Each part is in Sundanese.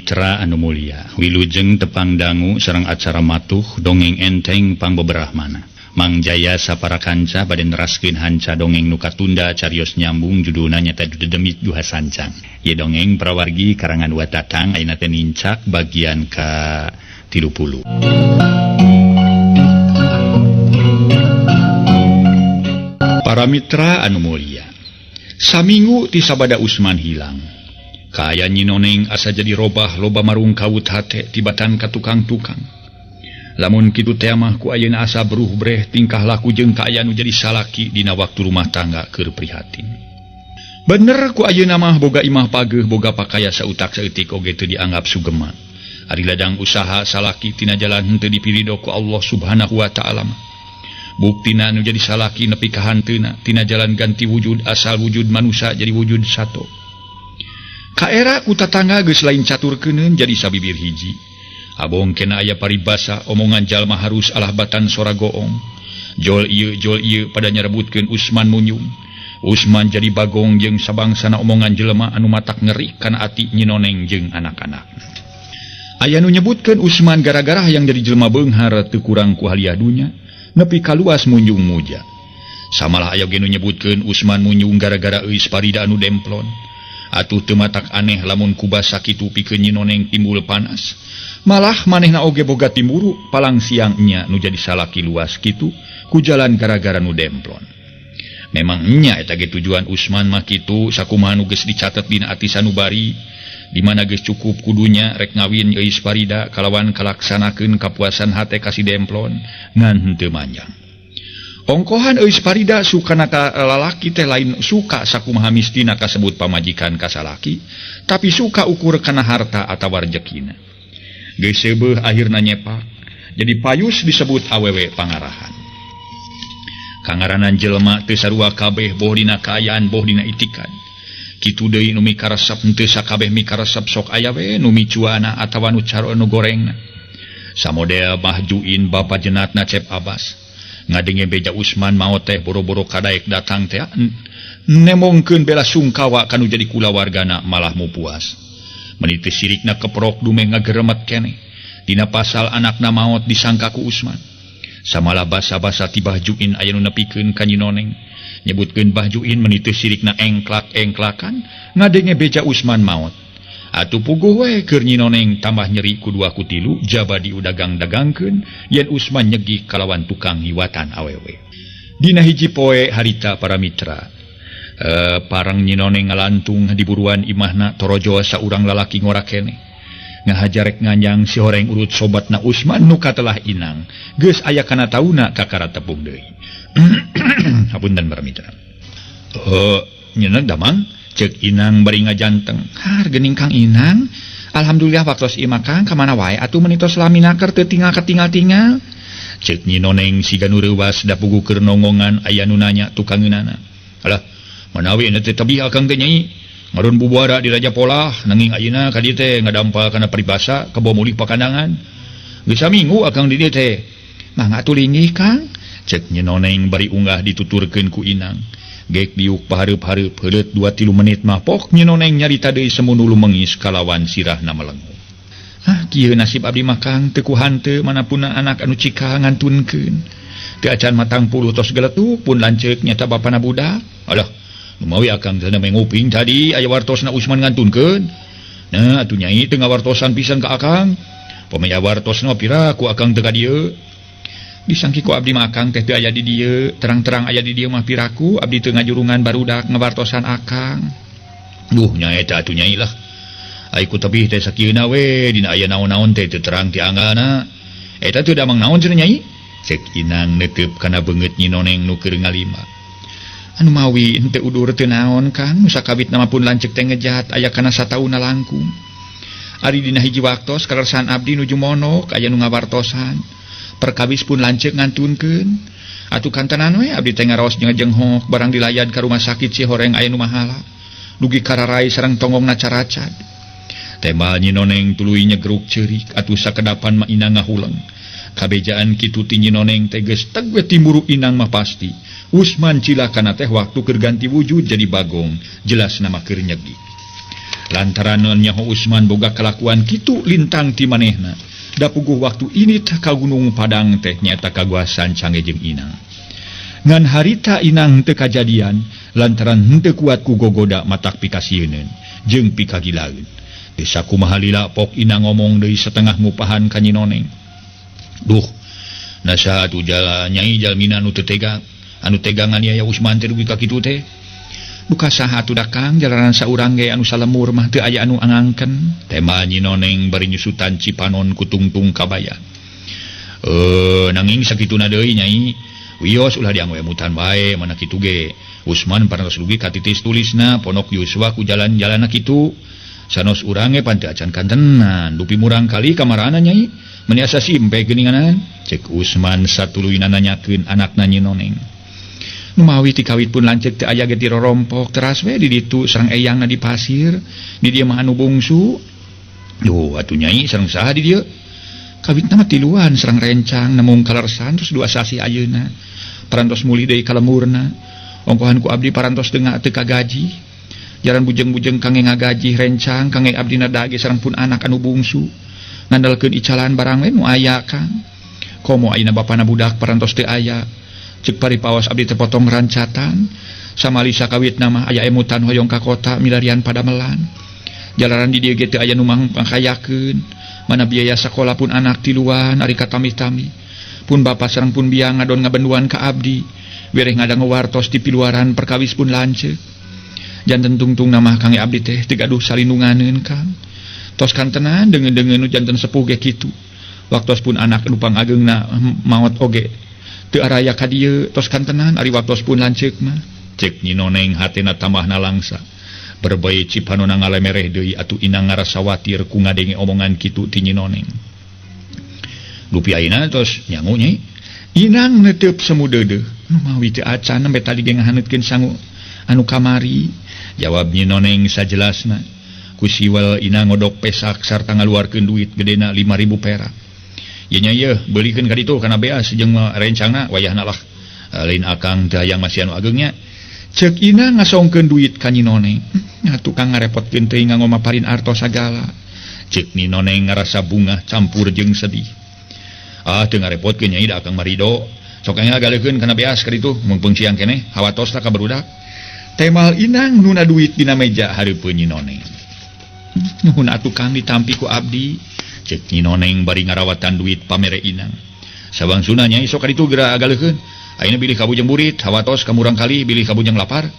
Mitra anu mulia, wilujeng tepang dangu sareng acara matuh dongeng enteng pangbeberahmana. Mang Jaya sapara kanca bade neraskeun hanca dongeng nu katunda carios nyambung judulna nyaeta Dedemit Duha Sancang. Ieu dongeng prawargi karangan Wa Tatang ayeuna teh nincak bagian ka 30. Para mitra anu mulia, saminggu ti sabada Usman hilang. Kaya nyinoneng asa jadi robah loba marung kawut hate tibatan ka tukang-tukang. Lamun kitu teh mah ku ayeuna asa beruh breh tingkah laku jeung kaayaan nu jadi salaki dina waktu rumah tangga keur prihatin. Bener ku ayeuna mah boga imah pageuh boga pakaya sautak saeutik oge teu dianggap sugema. Ari ladang usaha salaki tina jalan henteu dipirido ku Allah Subhanahu wa taala mah. Buktina nu jadi salaki nepi ka hanteuna tina jalan ganti wujud asal wujud manusia jadi wujud sato. Kaera ku tatangga geus lain caturkeuneun jadi sabibir hiji. Abong kena aya paribasa omongan jalma harus alah batan sora goong. Jol ieu pada nyarebutkeun Usman Munyung. Usman jadi bagong jeung sabangsana omongan jelema anu matak ngeri kana ati nyinoneng jeung anak-anak. Aya nu nyebutkeun Usman gara-gara hayang jadi jelema beunghar teu kurang ku haliah dunya nepi ka luas Munjung muja. Samalah aya ge nu nyebutkeun Usman Munjung gara-gara euis parida anu demplon. Atuh teu matak aneh lamun kubasa kitu pikeun nyinoneng timbul panas. Malah manehna oge boga timburu palang siang nya nu jadi salaki luas kitu ku jalan gara-gara nu demplon. Memang nya eta ge tujuan Usman mah kitu sakumaha nu geus dicatet dina ati sanubari di mana geus cukup kudunya rek ngawin euis parida kalawan kalaksanakeun kapuasan hate ka si demplon ngan henteu manjang. Ongkohan euis parida sukana ka lalaki teh lain suka sakumaha mistina kasebut pamajikan ka salaki, tapi suka ukur kana harta atawa rejekina. Geus seubeuh akhirna nyepak, jadi payus disebut awewe pangarahan. Kangaranan jelema teu sarua kabeh boh dina kaayaan boh dina itikad. Kitu deui nu mikaresep henteu sakabeh mikaresep sok aya we nu micuana atawa nu caro nu gorengna. Samodel Mahjuin bapa jenatna Cep Abbas. Ngadenge beja Usman maot teh boro-boro kadaek datang teh nemongkeun bela sungkawa kanu jadi kulawargana malah mupuas. Meuni teu sirikna keprok dumeh ngageremet keneh. Dina pasal anakna maot disangka ku Usman. Samalah basa-basa ti Bahjuin aya nu nepikeun ka nyinoneng. Nyebutkeun Bahjuin meuni teu sirikna engklak-engklakan ngadenge beja Usman maot. Atuh puguh we keur nyinoneng tambah nyeri ku dua ku tilu jaba diudagang-dagangkeun yen Usman nyegih kalawan tukang hiwatan awewe. Dina hiji poe harita para mitra. Parang nyinoneng ngalantung di buruan imahna torojo saurang lalaki ngora keneh. Ngahajarek nganyang si horeng urut sobatna Usman nu katelah inang. Geus aya kana tauna kakara tepung deui. Hapunten para mitra. Nyeunang damang cek inang bari ngajanteng. Har geuning Kang Inang. Alhamdulillah waktos ieu mah Kang ka mana wae atuh meuni tos lami naker teu tinggal katingal-tingal. Cek nyinoneng siga nu reuwas da puguh keur nongongan aya nu nanya tukangeunana. Alah, manawi anu teh tebih akang teh nyai. Ngarun bubuara di Raja Polah nanging ayeuna ka dieu teh ngadampal kana paribasa kebo mulih pakandangan. Geus saminggu akang di dieu teh. Mangga atuh linggih Kang. Cek nyinoneng bari unggah dituturkeun ku Inang. Gek diuk pahareup-hareup heuleut 2-3 menit mah pok nyinoneng nyarita deui semunu lumengis kalawan sirahna melengu. Ah kieu nasib abdi mah Kang teu ku hanteu manapuna anak anu cikal ngantunkeun. Teu acan matang puluh tos geletuk pun lanceuk nyata bapana budak. Alah, lumawi akang teh nguping tadi aya wartosna Usman ngantunkeun. Nah atuh nyai teu ngawartosan pisan ka akang. Pamaya wartosna pira ku akang teu ka dieu. Disangki ku abdi mah akang teh teu aya di dieu, terang-terang aya di dieu mah piraku abdi teu ngajurungan barudak ngawartosan akang. Duh nya eta atuh nyai lah. Ai ku tebih teh sakieuna we dina aya naon-naon teh teu terang ti anggana. Eta teu damang naon cenah nyai? Cek Inang neuteup kana beungeut nyinoneng nu keur ngalima. Anu mawi henteu udur teu naon Kang, nu sakawitna mah pun lanceuk teh ngejat aya kana satauna langkung. Ari dina hiji waktos kaleresan abdi nuju monok aya nu ngawartosan. Perkawis pun lanceuk ngantunkeun. Atuh kantenan we abdi teh ngaraos jenghok barang dilayad ka rumah sakit si horeng aya nu mahala. Dugi kararai sareng tonggongna caracad. Tembal nyinoneng tuluy nyegruk ceurik atuh sakedapan mah Inang ngahuleng. Kabejaan kitu ti nyinoneng teh geus teg we timburu Inang mah pasti. Usman cilakana teh waktu keur ganti wujud jadi bagong, jelas nama keur nyegi. Lantaran nyaho Usman boga kalakuan kitu lintang ti manehna. Da puguh waktu ini teh ka Gunung Padang teh nyaeta kaguasan Cange jeung Inang. Ngan harita Inang teu kajadian lantaran henteu kuat ku gogoda matak pikasieuneun jeung pikagilaeun. Teu sakumaha lila pok Inang ngomong deui setengah ngupahan ka Nyi Noneng. Duh, nasa atuh nyai jalmina nu teu tega, anu tega nganiaya Usman teh dugi ka kitu teh. Duka saha atuh da Kang jalaran saurang ge anu salemur mah teu aya anu angangkeun. Tema Nyi Noneng bari nyusutan cipanon ku tungtung kabaya. Nanging sakituna deui nyai. Wios ulah dianggo emutan bae mana kitu ge. Usman parantos dugi ka titis tulisna ponok Yuswa ku jalan-jalanna kitu. Sanos urang ge pan teu acan kantenan, dupi murang kali kamarana nyai. Meuni asa simpe geuninganan. Cek Usman satuluyna nanyakeun anakna Nyi Noneng. Numawi ti kawit pun lanceuk teu aya ge ti rorompok teras we di ditu sareng eyangna di pasir. Di dieu mah anu bungsu. Duh atuh nyai sareng saha di dieu? Kawitna mah tiluan sareng rencang nemung kalersan terus dua sasih ayeuna. Parantos mulih deui ka lemurna. Ongkohan ku abdi parantos teu teu kagaji. Jaran bujeng-bujeng kange ngagaji rencang kange abdina dage sareng pun anak anu bungsu. Ngandalkeun icalan barang we nu aya Kang. Komo ayeuna bapana budak parantos teu aya. Cek paripaos abdi tepotong rancatan. Samalisa kawitna mah aya emutan hoyong ka kota milarian padamelan. Jalaran di dieu ge teu aya nu mangkayakeun. Mana biaya sakola pun anak tiluan ari katami-tami. Pun bapa sareng pun biang ngadon ngabenduan ka abdi. Wereh ngadangu wartos di piluaran perkawis pun lanceuk. Janten tungtung mah kange abdi teh teu gaduh salindunganeun Kang. Tos kantenan deungeun-deungeun nu janten sepuh ge kitu. Waktos pun anak nu pangageungna maot oge teu araya ka dieu tos kantenan ari waktos pun lanceuk mah. Cek Nyi Noneng hatena tambahna langsa. Berbae cipanona ngalemereh deui atuh Inang ngarasa watir ku ngadenge omongan kitu ti Nyi Noneng. Dupi ayeuna tos nyangu nyai. Inang neteup semu deudeuh. Nu mawi teu acan nembe tadi ge ngahaneutkeun sangu anu kamari. Jawab Nyi Noneng sajelasna. Ku siwel Inang ngodok pesak sarta ngaluarkeun duit gedena 5.000 perak. Ye nya yeuh beulikeun ka ditu kana beas jeung rencangna wayahna lah. Lain akang teu hayang masih anu ageungnya. Cek Inang ngasongkeun duit ka Nyi Noneng. Nya tukang ngarepotkeun teuing nganggo maparin artos sagala. Cek Nyi Noneng ngarasa bungah campur jeung sedih. Ah teu ngarepotkeun nyai da akang marido. Sok enggal galeukeun kana beas ka ditu mungpung siang keneh hawatosna ka barudak. Temal Inang nuna duit dina meja hareupeun Nyi Noneng. Nuhun atuh Kang ditampi ku abdi. Cek Nyi Noneng bari ngarawatan duit pamere Inang. Sabangsuna nyai sok ka ditu geura galeukeun. Ayeuna bilih ka bujeng burit, hawatos ka murang kali bilih ka bujeng lapar.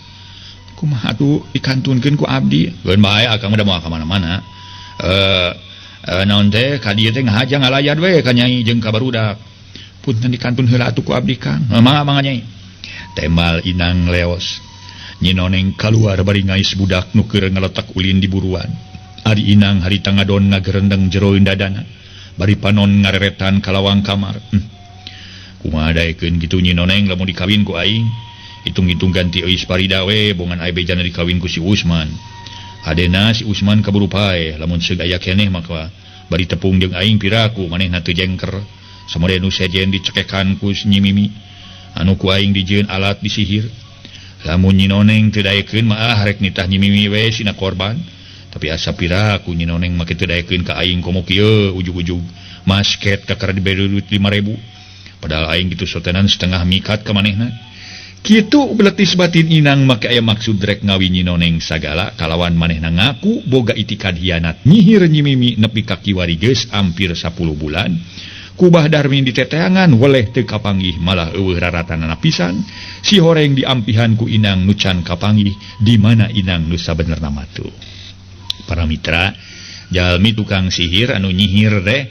Kumaha atuh dikantunkeun ku abdi? Geun bae akang mah da moal ka mana-mana. Naon teh ka dieu teh ngahaja ngalayat we ka nyai jeung ka barudak. Punten dikantun heula atuh ku abdi Kang. Mangga mangga nyai. Temal Inang leos. Nyi Noneng kaluar bari ngais budak nu keur ngaletak ulin di buruan. Ari Inang harita ngadon ngagerendeng jero dadana. Bari panon ngareretan ka lawang kamar. Kumaha daekeun kitu Nyi Noneng lamun dikawin ku aing. Hitung-hitung ganti euis Parida we bongan aing bejana dikawin ku si Usman. Hadena si Usman kaburu paeh lamun seug aya keneh maka bari tepung jeung aing piraku manehna teu jengker. Samode nu sejen dicekekan ku Nyi Mimi. Anu ku aing dijieun alat disihir. Lamun Nyi Noneng teu daekeun mah ah rek nitah Nyi Mimi we sina korban. Tapi asa piraku Nyi Noneng make teu daekeun ka aing komo kieu ujug-ujug masket kakara dibere duit 5.000. Padahal aing gitu sotenan setengah mikat ka manehna. Kitu beletis batin Inang make aya maksud rek ngawi Nyi Noneng sagala kalawan manehna ngaku boga itikad hianat nyihir Nyi Mimi nepi ka kiwari geus hampir 10 bulan. Kubah Darmin diteteangan weleh teu kapanggih malah eueuh raratanana pisan. Si horeng diampihan ku Inang nu can kapanggih di mana Inang nu sabenerna matu. Para mitra, jalmi tukang sihir anu nyihir teh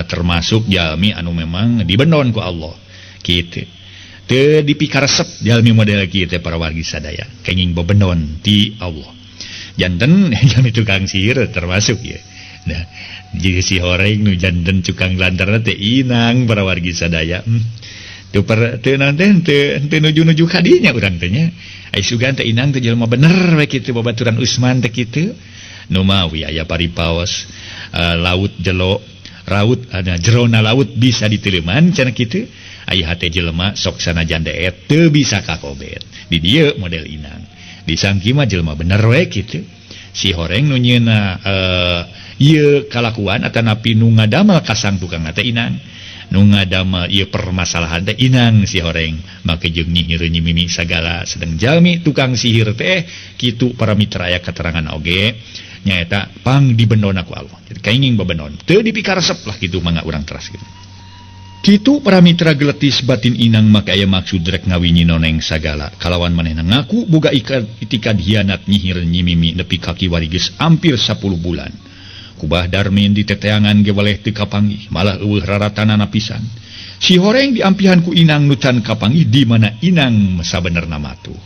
termasuk jalmi anu memang dibendon ku Allah. Kitu. Teu dipikaresep jalmi model kieu teh para wargi sadaya, kenging bebendon ti Allah. Janten jalmi tukang sihir termasuk ya. Nah, jadi si horeng nu janten tukang lantarna teh Inang para wargi sadaya. Teu per teu naon teh teu nuju-nuju ka dinya urang teh nya. Ai sugan teh Inang teh jelema bener we kitu babaturan Usman teh kitu. Nu mawi aya paripaos laut jelo raut ada jerona laut bisa diteleman cenah kitu. Ai hate jelema sok sanajan deet teu bisa kakobet. Di dieu model Inang. Disangki mah jelema bener we kitu. Si horeng nu nyeuna ieu kalakuan atanapi nu ngadamel kasang tukang teh inang. Nu ngadamel ieu permasalahan teh inang si horeng. Make jeung nyihir nyimimi sagala sedang jalmi tukang sihir teh kitu para mitra aya keterangan oge nyaeta pang dibendona ku Allah. Jadi kainging bebenon teu dipikaresep lah kitu mangga urang teras kitu. Kitu para mitra geletis batin inang maka aya maksud rek ngawinyi noneng sagala kalawan manehna ngaku boga itikad hianat nyihir nyimimi nepi ka kiwari geus hampir 10 bulan. Kubah Darmin diteteangan ge weleh teu kapanggih malah eueuh raratanana pisan. Si horeng diampihan ku inang nu can kapanggih di mana inang sabenerna matuh.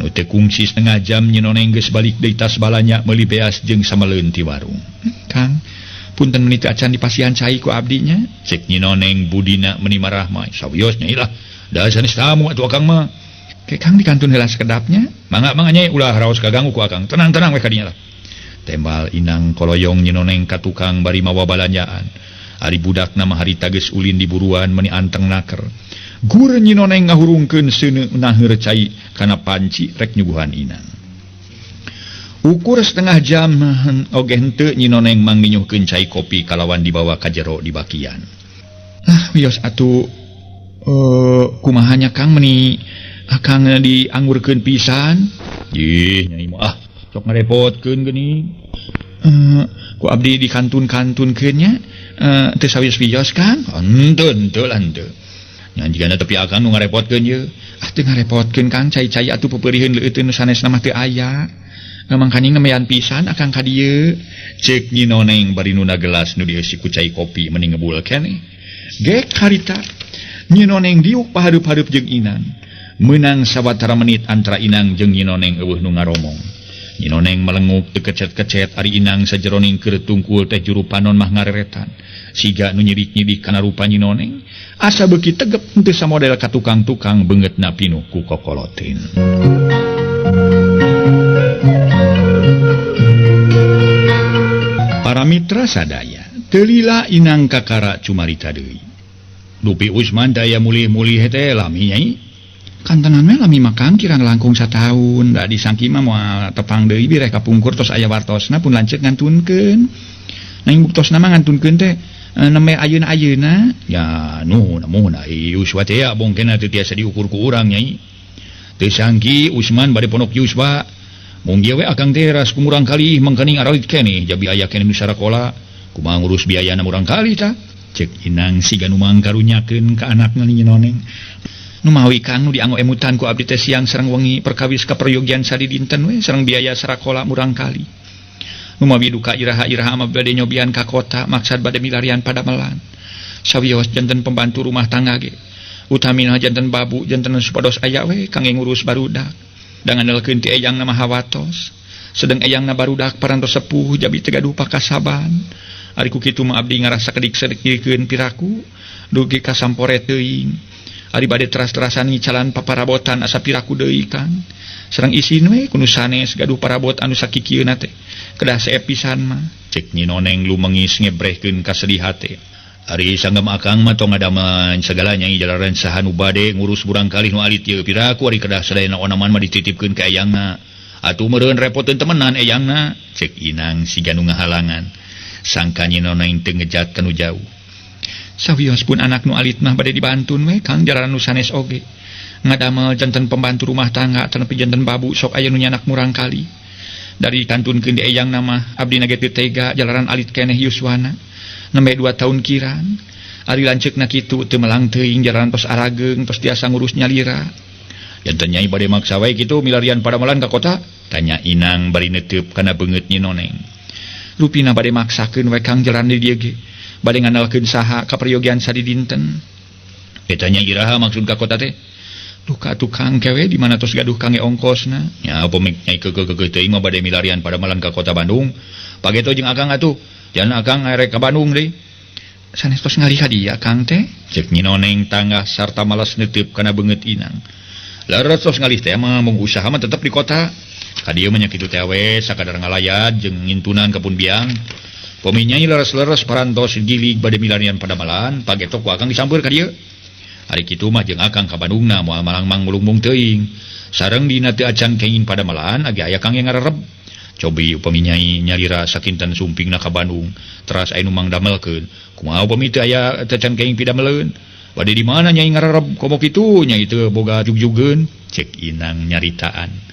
Nu teu kungsi setengah jam nyi noneng geus balik deui tas balanya meuli beas jeung sameleun ti warung. Kang, punten menit acan dipasihan cai ku abdinya. Cek nyi noneng budina meni marah mah. Sawios nyai lah. Da sanes tamu atuh akang mah. Ke Kang dikantun heula sakedapnya. Mangga-mangga nyai ulah raos kaganggu ku akang. Tenang-tenang we ka dinya lah. Tembal inang koloyong nyi noneng ka tukang bari mawa balanjaan. Ari budak nama harita geus ulin di buruan meni anteng naker. Gur nyi noneng ngahurungkeun seuneu naheur cai kana panci rek nyuguhan inang. Ukur setengah jam oge henteu nyi noneng manginyuhkeun cai kopi kalawan dibawa ka jero di bakian. Ah wios atuh kumaha nya Kang meni akang diangurkeun pisan. Ih nyai mah ah sok ngarepotkeun geuning. Ku abdi dikantun-kantunkeun nya teu sawios-wios Kang. Henteu henteu lah henteu. Nya jigana tepi akang nu ngarepotkeun ieu. Ah teu ngarepotkeun Kang cai-cai atuh peupeuriheun leuteun nu sanesna mah teu aya. Mangkaning nemean pisan akang ka dieu. Ceuk nyi noneng bari nuna gelas nu dieusi ku cai kopi meni ngebul keneh. Gek harita nyi noneng diuk pahareup-hareup jeung inang. Meunang sawatara menit antara inang jeung nyi noneng eueuh nu ngaromong. Nyi noneng melenguk teu kecet-kecet ari inang sajeroning keur tungkul teh juru panon mah ngareretan. Siga nu nyidik-nyidik kana rupa nyi noneng asa beuki tegep henteu samodel ka tukang-tukang beungeutna pinuh ku kokolotin. Para mitra sadaya, teu lila inang kakara cumarita deui. Dupi Usman daya mulih-mulih teh lami nyai. Kantenan we lami mah Kang kirang langkung sataun, da disangki mah moal tepang deui bireh kapungkur tos aya wartosna pun lanceuk ngantunkeun. Nanging buktosna mah ngantunkeun teh nembe ayeuna-ayeuna. Ya nuhun nuhun ai Yuswa teh ya bongkena teu tiasa diukur ku urang nyai. Teu sangki Usman bade ponok Yuswa. Mung dieu we akang teh ras kumurang kali mangkaning aralit keneh jabi aya keneh nu sarakola. Kumaha ngurus biayana murang kali tah? Cek inang siga nu mangkarunyakeun ka anakna nyi noneng. Nu mawi Kang nu dianggo emutan ku abdi teh siang sareng wengi perkawis kaperyogian sadidinten we sareng biaya sarakola murang kali. Nu mawi duka iraha-iraha mah bade nyobian ka kota maksad bade milarian padamelan. Sawios janten pembantu rumah tangga ge. Utamina janten babu janten supados aya we kangge ngurus barudak. Da ngandalkeun ti eyangna mah hawatos. Sedeng eyangna barudak parantos sepuh jabi teu gaduh pakasaban. Ari ku kitu mah abdi ngarasa kedik-sedikikeun piraku dugi ka sampore teuing. Ari bade teras-terasan ngicalan paparabotan asa piraku deui Kang. Sareng isin we ku nu sanes gaduh parabot anu sakikieuna teh. Kedah seep pisan mah. Cek nyi noneng lumengis ngebrehkeun kasedih hate. Ari sanggem akang mah tong ngadaman sagala nyai jalaran saha nu bade ngurus burang kalih nu alit ieu piraku ari kedah sadayana onaman mah dititipkeun ka eyangna. Atuh meureun repoteun temenan eyangna. Cek inang siga nu ngahalangan. Sangka nyi noneng teu ngejat kanu jauh. Sawios pun anak nu alit mah bade dibantun we Kang jalaran nu sanes oge. Ngadamel janten pembantu rumah tangga tenepi janten babu sok aya nu nyanak murang kali. Dari kantunkeun di eyangna mah abdi na ge teu tega jalaran alit keneh yuswana. Nembe 2 tahun kiran. Ari lanceukna kitu teu melang teuing jalaran tos arageung tos tiasa ngurus nyalira. Janten nyai bade maksa wae kitu milarian padamelan ka kota? Tanya inang bari neteup kana beungeut nyi noneng. Rupina bade maksakeun we Kang jalaran di dieu ge. Bade ngandalkeun saha kaperyogian sadidinten. Eta nya iraha maksud ka kota teh? Duka tukang kewe di mana tos gaduh kangge ongkosna. Nya upami nyai keukeuh teuing mah bade milarian padamelan ka kota Bandung. Pageto jeung akang atuh. Jangan akang ngarek ka Bandung deui. Sanes tos ngalih ka dieu akang teh? Cek nyi noneng tanggah sarta malas neuteub kana beungeut inang. Leres tos ngalih teh mah mung usaha mah tetep di kota. Ka dieu mah nya kitu teh we sakadar ngalayat jeung ngintunan ka pun biang. Pami nyai leres-leres parantos gilig bade milarian padamalan, pageto ku akang disampeur ka dieu. Ari kitu mah jeung akang ka Bandungna moal malangmang mulungmung teuing. Sareng dina teu acan kenging padamalan age aya kang yang ngarereb. Cobi upami nyai nyalira sakinten sumpingna ka Bandung teras aya nu mangdamelkeun. Kumaha upami teu aya teu can kenging pidameleun? Bade di mana nyai ngarareb komo kitu nyai teu boga jugjugeun? Cek Inang nyaritaan.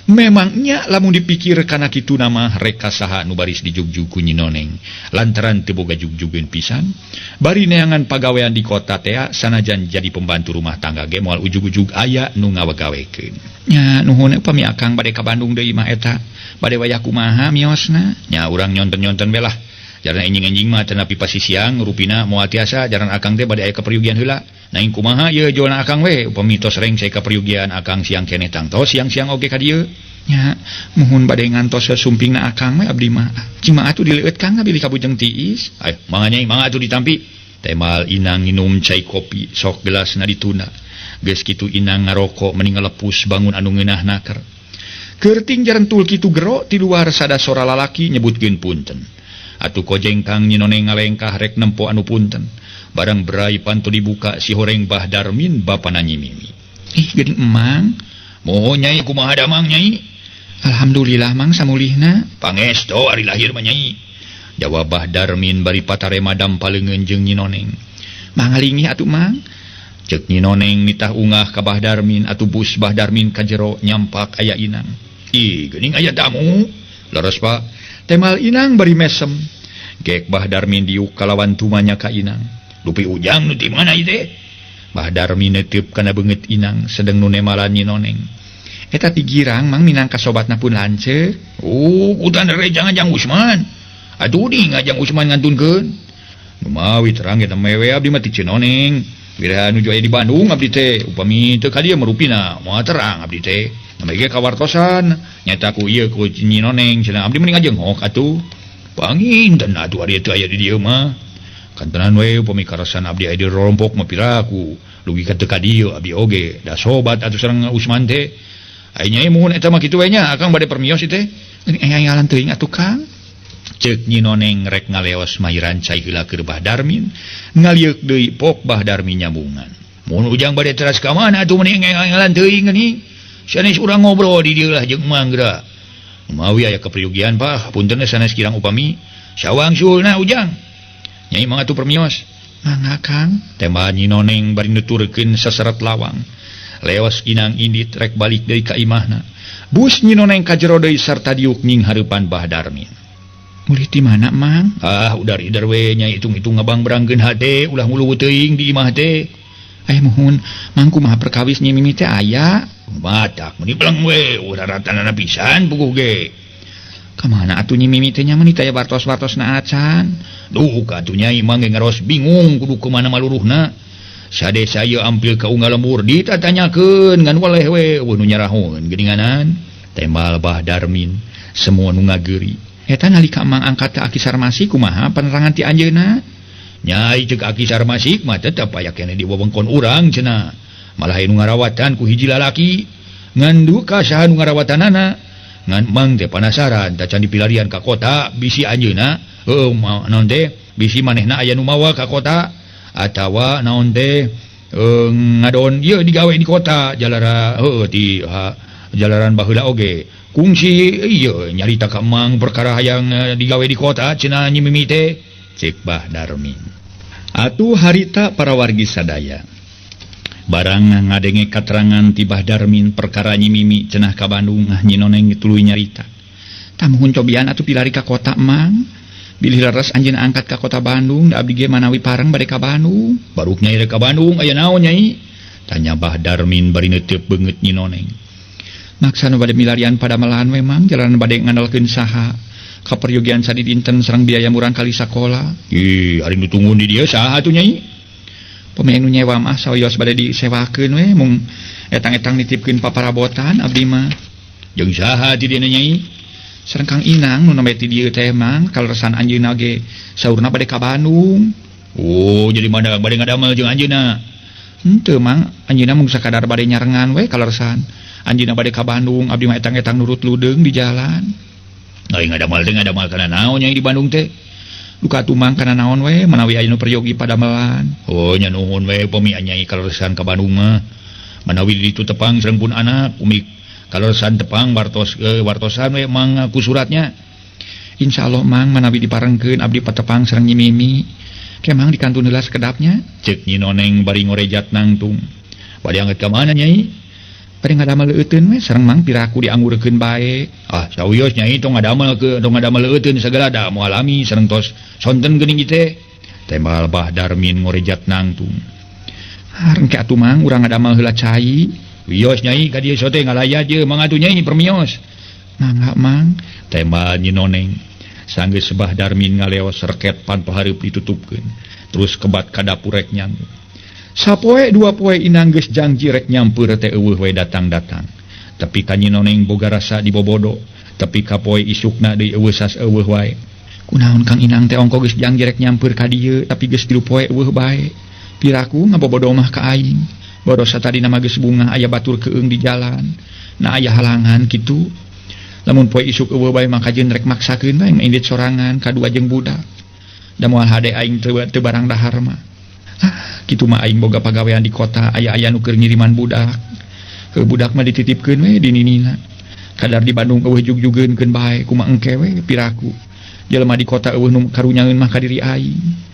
Memangnya lamun dipikir kana kitu nama reka saha nu baris dijugjug ku Nyi Noneng lantaran teu boga jugjugeun pisan bari neangan pagawean di kota tea sanajan jadi pembantu rumah tangga ge moal ujug-ujug aya nu ngawagawekeun. Nya nuhun upami akang bade ka Bandung deui mah eta bade wayah kumaha miosna nya urang nyonten-nyonten be lah jaran enjing-enjing mah teu nepi pasisiang rupina moal tiasa jaran akang teh bade aya kaperyugian heula. Naing kumaha ieu jualna akang we upami tos rengse kaperyugian akang siang keneh tangtos siang-siang oge ka dieu. Nya muhun bade ngantos sumpingna akang we abdi mah. Cuma atuh dileueut kang bilih kabujeng tiis. Ay mangga nyai mangga atuh ditampi. Temal Inang nginum cai kopi sok gelasna dituna. Geus kitu Inang ngarokok meni ngalepus bangun anu ngeunah naker. Kerting jarentul kitu gero ti luar sada sora lalaki nyebutkeun punten. Atuh kojengkang Nyi Noneng ngalengkah rek nempo anu punten. Barang berai pantu dibuka si horeng Bah Darmin bapana Nyi Mimi. Ih geuning emang. Moho nyai kumaha damang nyai? Alhamdulillah mang samulihna. Pangesto ari lahir mah nyai. Jawab Bah Darmin bari patarema dampaleungeun jeung Nyi Noneng. Mangalingih atuh mang. Ceuk Nyi Noneng nitah ungah ka Bah Darmin atuh bus Bah Darmin ka jero nyampak aya Inang. Ih geuning aya tamu. Leres Pak. Temal Inang bari mesem. Gek Bah Darmin diuk kalawan tumanya ka Inang. Dupi ujang nu ti mana ieu teh? Bah Darmin neuteub kana beungeut Inang sedeng nu nemalan Nyi Noneng. Eta ti girang mang minangka sobatna pun lanceuk. Oh, udan rejang jang Usman. Aduh di ngajang Usman ngantunkeun. Numawi terang eta mewe abdi mah ti Nyi Noneng. Wiraha nuju aya di Bandung abdi teh. Upami teu ka dieu merupina moal terang abdi teh. Namai ge kawartosan nyaeta ku ieu ku Nyi Noneng cenah abdi mending ngajengok atuh. Panginten atuh ari teu aya di dieu mah. Kantenan we upami karasan abdi aya di rorompok mah piraku dugi ka teu ka dieu abdi oge da sobat atuh sareng Usman teh. Ai nyai muhun eta mah kitu we nya akang bade permios ieu teh. Engalan teuing atuh Kang. Ceuk Nyi Noneng rek ngaleos mahiran cai heula keur Bah Darmin ngalieuk deui pok Bah Darmin nyambungan. Mun ujang bade teras ka mana atuh meni engalan teuing geuning. Sanes urang ngobrol di dieu lah jeung Mang geura. Mawi aya kapriyugian Pak, punten sanes kirang upami. Sawangsulna ujang. Nyai mangga atuh permios. Mangga Kang. Tembal Nyi Noneng bari nuturkeun saseret lawang. Leos Inang indit rek balik deui ka imahna. Bus Nyi Noneng ka jero deui sarta diuk nying hareupan Bah Darmin. Mulih ti mana Mang? Ah, udar idar we nyai hitung-hitung ngabang berangkeun hate ulah nguluweuh teuing di imah teh. Aya muhun, Mang kumaha perkawis Nyi Mimi teh aya? Matak meni beleng we, uraratanana pisan puguh ge. Ka mana atuh Nyi Mimi teh nya meuni taya wartos-wartosna acan? Duh, atuh nyai mah ge ngaros bingung kudu kumaha maluruhna. Sade saya ampil ka unggal lembur ditatanyakeun ngan waleh we eueuh nu nyarahun geuninganan. Tembal Bah Darmin semua nu ngageuri. Eta nalika Mang angkat ka Aki Sarmasi kumaha penerangan ti anjeunna? Nyai ceuk Aki Sarmasi mah tetep aya keneh di wewengkon urang cenah. Malah anu ngarawatan ku hiji lalaki. Ngan duka saha nu ngarawatanana. Ngan Mang teh panasaran tacan dipilarian ka kota bisi anjeunna heueuh naon teh bisi manehna aya nu mawa ka kota atawa naon teh ngadon ieu digawe di kota jalara heueuh ti jalaran baheula oge kungsi ieu nyarita ka Mang perkara hayang digawe di kota cenah Nyi Mimi teh ceuk Bah Darmin. Atuh harita para wargi sadaya barang ngadenge katerangan ti Bah Darmin perkara Nyi Mimi cenah ka Bandung Nyi Noneng tuluy nyarita. Tamuhun cobian atuh pilari ka kota Mang. Bilih leres anjeunna angkat ka kota Bandung da abdi ge manawi pareng bade ka Bandung. Baruk nyai rek ka Bandung aya naon nyai? Tanya Bah Darmin bari neuteub beungeut Nyi Noneng. Maksa nu bade milarian padamelan we Mang jalan bade ngandalkeun saha. Kaperyogian sadidinten sareng biaya murang kali sakola. Ih, ari nu tunggun di dieu saha atuh nyai? Pemain nu nyewa mah sawios bade disewakeun we mung etang-etang nitipkeun paparabotan abdi mah. Jeung saha ti dieu nyai? Sareng Kang Inang nu nembe ti dieu teh Mang kaleresan anjeunna ge saurna bade ka Bandung. Oh, jadi mana bade ngadamel jeung anjeunna? Henteu Mang, anjeunna mung sakadar bade nyarengan we kaleresan. Anjeunna bade ka Bandung, abdi mah etang-etang nurut ludeung di jalan. Ai ngadamel teh ngadamel kana naon nyai di Bandung teh? Duka tumang kana naon we manawi aya nu peryogi padamelan. Oh nya nuhun we upami nyai kaleresan ka Bandung mah. Manawi di ditu tepang sareng pun anak umi Kaleresan tepang wartos wartosan we mang ku suratnya. Insyaallah mang manawi diparengkeun abdi patepang sareng Nyi Mimi. Ke mang dikantun heula sakedapnya. Ceuk Nyi Noneng bari ngorejat nangtung. Bade angkat ka mana Nyai? Bade ngadamel leueuteun we sareng mang piraku dianggurkeun bae. Ah sawios Nyai tong ngadamel ke tong ngadamel leueuteun sagala da moal alami sareng tos sonten geuning ieu teh. Tembal Bah Darmin ngorejat nangtung. Rengke atuh mang urang ngadamel heula cai. Wios Nyai ka dieu sote ngalaya je mang atuh Nyai permios. Mangga mang. Tembal Nyi Noneng. Sanggeus Bah Darmin ngaleos reket panto hareup ditutupkeun. Terus kebat ka dapur rek nyanggung. Sapoe dua poe inang geus jangji rek nyampeur teh eueuh we datang-datang. Tapi ka Nyi Noneng boga rasa dibobodo. Tapi ka poe isukna deui eueuh sas eueuh wae. Kunaon Kang Inang teh ongko geus jangji rek nyampeur ka dieu tapi geus 3 poe eueuh bae. Piraku ngabobodo mah ka aing. Bodosa tadi nama geus bunga aya batur keung di jalan. Na aya halangan kitu. Lamun poe isuk eueuh bae mah kajeun rek maksakeun bae indit sorangan kadua jeung budak. Da moal hade aing teu barang dahar mah. Ah, kitu mah aing boga pagawean di kota aya-aya nu keur ngiriman budak. Heuh budak mah dititipkeun we di ninina. Kadar di Bandung eueuh jugjugeunkeun bae kumaha engke we piraku. Jelema di kota eueuh nu karunyaeun mah ka diri aing.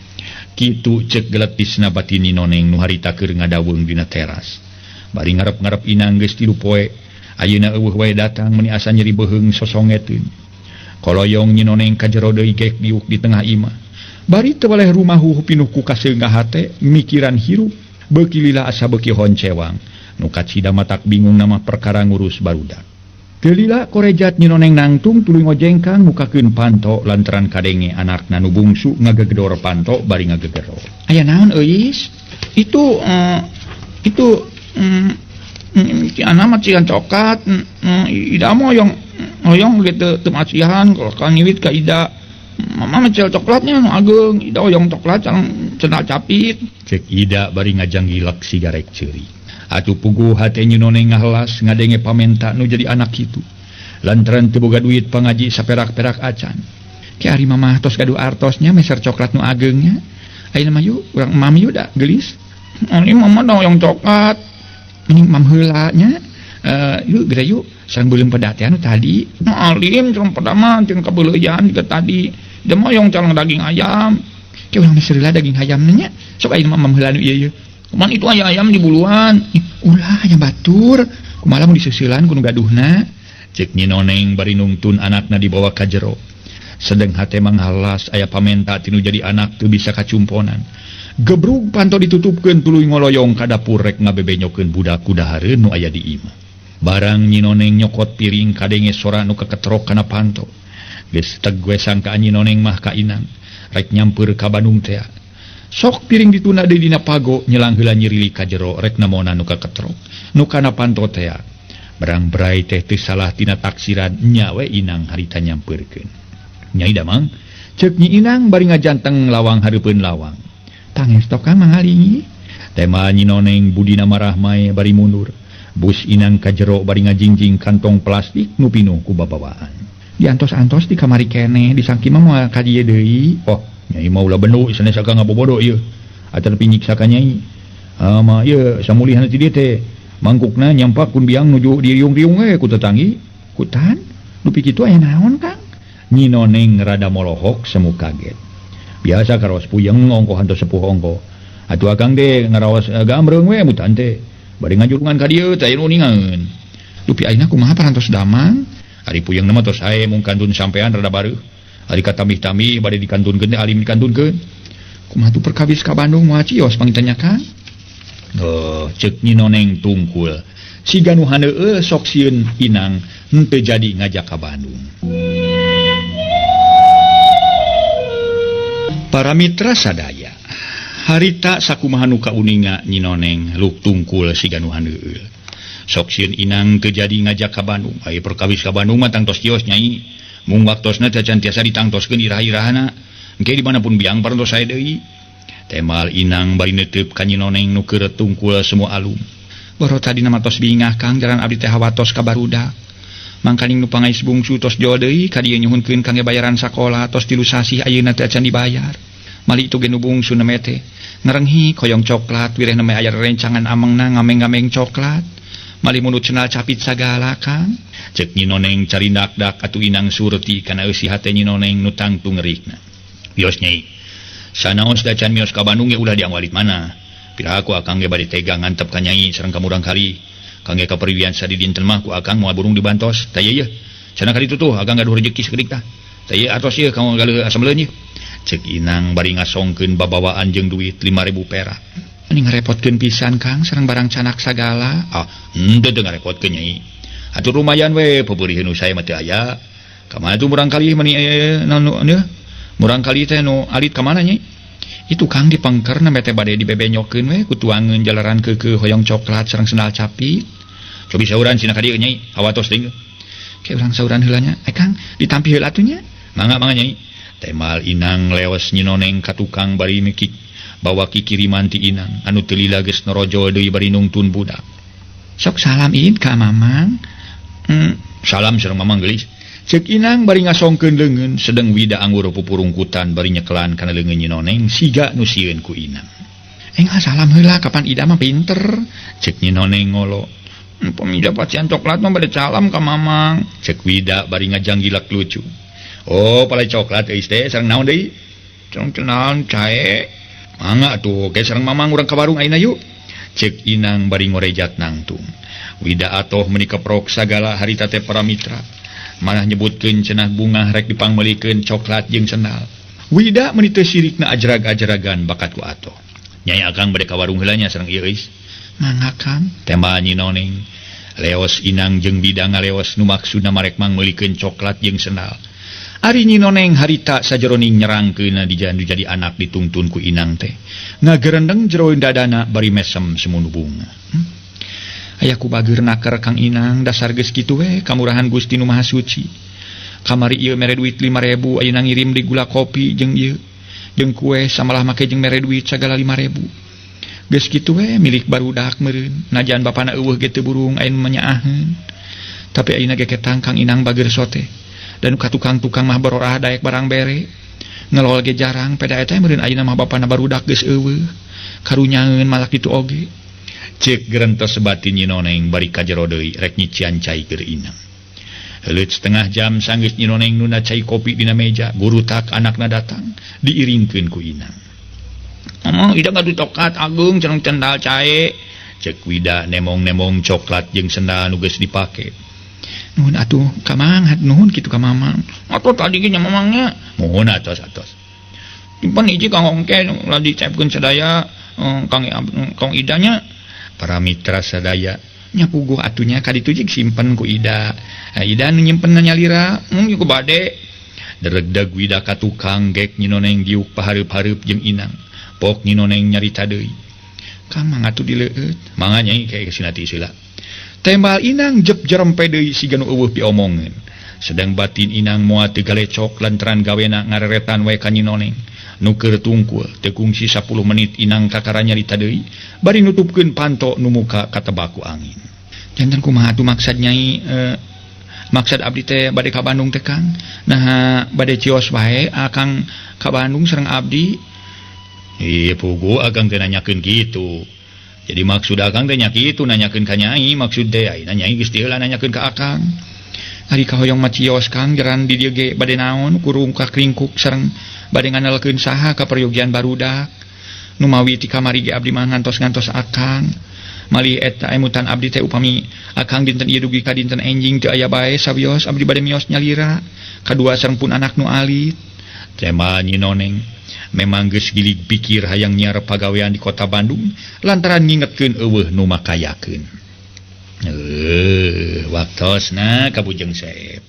Kitu ceuk geletisna batin Nyi Noneng nu harita keur ngadaweung dina teras. Bari ngarep-ngarep inang geus 3 poe. Ayeuna eueuh wae datang meuni asa nyeri beuheung sosongeteun. Koloyong Nyi Noneng ka jero deui gek diuk di tengah imah. Bari teu waleh rumahu pinuh ku kaseungah hate mikiran hirup beuki lila asa beuki honcewang. Nu kacida matak bingung nama perkara ngurus barudak. Teu lila korejat Nyi Noneng nangtung tuluy ngojengkang mukakeun panto lantaran kadenge anakna nu bungsu ngagegedor panto bari ngagegero. Aya naon euis? Itu si anak mah cian coklat, ida mah hoyong gitu teu masihan kalau kan ngiwit ka ida. Mama mah cil coklatnya nu ageung, ida hoyong coklat sareng cenah capit. Cek ida bari ngajanggilek sigarek ceuri. Atuh puguh hate Nyi Noneng ngahelas ngadenge pamenta nu jadi anak kitu. Lantaran teu boga duit pangaji saperak-perak acan. Ke ari mamah tos gaduh artosnya meser coklat nu ageungnya. Ayeuna mah yuk urang emam yuk da geulis. Ari mama da hoyong coklat. Mending mam heula nya. Yuk geura yuk sareng beuleum pedat teh anu tadi. Nu alim sareng pedat mah jeung kabeuleuyan juga tadi. Da mah hoyong caleng daging ayam. Ke urang meser heula daging ayamna nya. Sok ayeuna mah mam heula nu ieu yeuh. Kumaha itu aya ayam di buluan. Ih, ulah ayam batur. Kumaha lamun diseuselan ku nu gaduhna? Ceuk Nyi Noneng bari nungtun anakna dibawa ka jero. Sedeng hate manghalas aya pamenta tinu jadi anak teu bisa kacumponan. Gebrug panto ditutupkeun tuluy ngoloyong ka dapur rek ngabebenyokeun budak ku dahareun nu aya di imah. Barang Nyi Noneng nyokot piring kadenge sora nu keketrok kana panto. Geus teg we sangkaan Nyi Noneng mah ka inang rek nyampeur ka Bandung tea. Sok piring dituna deui dina pago nyelang heula nyirili ka jero rek namona nu kaketrok nu kana panto tea. Barang berai teh teu salah tina taksiran nya we inang harita nyampeurkeun. Nyai damang ceuk Nyi Inang bari ngajanteng lawang hareupeun lawang. Tangesto Kang mangalingi. Tema Nyi Noneng budina marah mae bari mundur. Bus inang ka jero bari ngajingjing kantong plastik nu pinuh ku babawaan. Diantos-antos di kamari keneh disangki mah moal ka dieu deui. Oh, Nyai mah ulah benu sanes akang ngabobodo ieu. Ataupun nyiksa ka Nyai. Ah mah ieu samulihan ti dieu teh. Mangkukna nyampak kun biang nuju diriung-riung we ku tetanggi. Kutan, dupi kitu aya naon Kang? Nyi Noneng rada molohok semu kaget. Biasa karaos puyeng ongko hantos sepuh ongko. Atuh akang teh ngaraos gamreung we mutan teh. Bari ngajurungan ka dieu teh anu ningaeun. Dupi ayeuna kumaha parantos damang? Ari puyeng mah tos hae mung kantun sampean rada bareuh. Ari katamih-tamih bade dikantunkeun teh alim dikantunkeun. Kumaha tuh perkawis ka Bandung moal cios pangitanya Kang? Oh, ceuk Nyi Noneng tungkul. Siga nu haneueul sok sieun inang henteu jadi ngajak ka Bandung. Para mitra sadaya, harita sakumaha nu kauninga Nyi Noneng luk tungkul siga nu haneueul. Sok sieun inang teu jadi ngajak ka Bandung. Aya perkawis ka Bandung mah tangtos kios Nyai. Mung waktosna teh can tiasa ditangtoskeun iraha-irahana. Engke dimanapun biang parantos sae deui. Temal inang bari neuteup ka Nyi Noneng nu keur tungkul semua alum. Boro tadi nama tos bingah Kang jalan abdi teh hawatos ka barudak. Mangkaning nu pangais bungsu tos jol deui ka dieu nyuhunkeun kangge bayaran sakola tos 3 sasih ayeuna teh acan dibayar. Mali itu ge nu bungsu neme teh ngarenghi koyong coklat wireh neme aya rencangan amengna ngameng-ngameng coklat. Malih mulut cenal capit sagala Kang. Cek Nyi Noneng carindak-dak atuh Inang surti kana eusi hate Nyi Noneng nu tangtu ngerikna. Wios Nyai. Sanaos da can mios ka Bandung ge ulah diangwalit mana. Piraku akang ge bade tega ngantep ka Nyai sareng ka murang kali. Kangge kaperiwian sadidinten mah ku akang moal burung dibantos. Tah ieu yeuh. Cenah ka ditu tuh akang gaduh rejeki sakedik tah. Tah ieu atos ieu kanggo galeuh asam leuh. Cek Inang bari ngasongkeun babawaan jeung duit 5.000 perak. Ini ngarepotkeun pisan Kang sareng barang canak sagala. Ah, henteu teu ngarepotkeun Nyai. Atuh lumayan we pepeurih nu saya mah teu aya. Ka mana tuh murang kali mani naon nu murang kali teh nu alit ka mana Nyai? Itu Kang dipengker nembe teh bade dibebenyokeun we ku tuangeun jalaran keukeuh hoyong coklat sareng sendal capit. Cobi sauran cenah ka dieu Nyai, hawatos deui. Ke urang sauran heula nya. Eh Kang, ditampi heula atuh nya. Mangga mangga Nyai. Temal Inang leos Nyi Noneng ka tukang bari mikik bawa kikiriman ti Inang anu teu lila geus norojol deui bari nungtun budak. Sok salam id ka Mamang. Salam sareng Mamang geulis. Ceuk Inang bari ngasongkeun leungeun sedeng Wida anggur pupurungkutan bari nyekelan kana leungeun Nyi Noneng siga nu sieun ku Inang. Enggal salam heula kapan Ida mah pinter. Ceuk Nyi Noneng ngolo. Pamida pacian coklat mah bade salam ka Mamang. Ceuk Wida bari ngajanggilak lucu. Oh, palai coklat euy teh sareng naon deui? Sareng cenaon cae. Mangga atuh ke sareng Mamang urang ka warung ayeuna yuk. Ceuk Inang bari ngorejat nangtung. Wida atoh meuni keprok sagala harita teh para mitra. Malah nyebutkeun cenah bungah rek dipangmeulikeun coklat jeung sendal. Wida meuni teu sirikna ajrag-ajragan bakat ku atoh. Nyai akang bade ka warung heula nya sareng ieu euy. Mangga Kang, tembal Nyi Noneng. Leos Inang jeung Wida ngaleos nu maksudna marek mangmeulikeun coklat jeung sendal. Ari Nyi Noneng harita sajeroning nyerangkeunna dijandu jadi anak ditungtun ku Inang teh. Ngagerendeng jero dadana bari mesem semunu bunga. Aya ku bageur naker Kang Inang dasar geus kitu we kamurahan Gusti nu Maha Suci. Kamari ieu mere duit 5.000 ayeuna ngirim di gula kopi jeung ieu jeung kue samalah make jeung mere duit sagala 5.000. Geus kitu we milik barudak meureun. Najan bapana eueuh ge teu burung aya nu menyaaheun. Tapi ayeuna ge ketang Kang Inang bageur sote. Dan ka tukang-tukang mah berorah daek barang bere. Ngelol ge jarang peda eta meureun ayeuna mah bapana barudak geus eueuh. Karunyaeun malak ditu oge. Ceuk gerentos batin Nyi Noneng bari ka jero deui rek nyician cai keur Inang. Heuleut setengah jam sanggeus Nyi Noneng nunda cai kopi dina meja, gurutak anakna datang diiringkeun ku Inang. Omong ida ngadu coklat ageung sareng cendal cae. Ceuk Wida nemong-nemong coklat jeung sendal nu geus dipake. Nuhun atuh ka Mang, nuhun kitu ka Mamang. Atuh tadi ge nya Mamangnya. Nuhun atos atos. Simpen hiji kang ongke ulah dicepkeun sadaya kang kang Idanya. Para mitra sadaya nya puguh atunya ka ditu jeung simpen ku Ida. Ida nu nyimpen nyalira, mun ku bade. Deregdeg Wida ka tukang gek Nyi Noneng diuk pahareup-hareup jeung Inang. Pok Nyi Noneng nyarita deui. Kang mangga atuh dileueut. Mangga Nyai ke sinati sila. Tembal Inang jep jerempe deui siga nu eueuh piomongeun. Sedang batin Inang moal teu galecok lantaran gawena ngareretan wae ka Nyi Noneng. Nu keur tungkul teu kungsi 10 menit Inang kakara nyarita deui bari nutupkeun panto nu muka katebaku angin. Janten kumaha atuh maksad Nyai maksad abdi teh bade ka Bandung teh Kang. Naha bade cios wae akang ka Bandung sareng abdi. Ih puguh akang teh nanyakeun kitu. Jadi maksud akang teh nya kitu nanyakeun ka Nyai maksud teh ayeuna Nyai geus teu heula nanyakeun ka akang. Ari kahoyong mah cios Kang jaran di dieu ge bade naon kurung ka kringkuk sareng bade nganalkeun saha ka peryogian barudak. Nu mawi ti kamari ge abdi mah ngantos-ngantos akang. Malih eta emutan abdi teh upami akang dinten ieu dugi ka dinten enjing teu aya bae sawios abdi bade mios nyalira. Kadua sareng pun anak nu alit. Tema Nyi Noneng memang geus gilig pikir hayang nyiar pagawean di kota Bandung lantaran ngingetkeun eueuh nu makayakeun. Waktosna ka Bujeng Seep.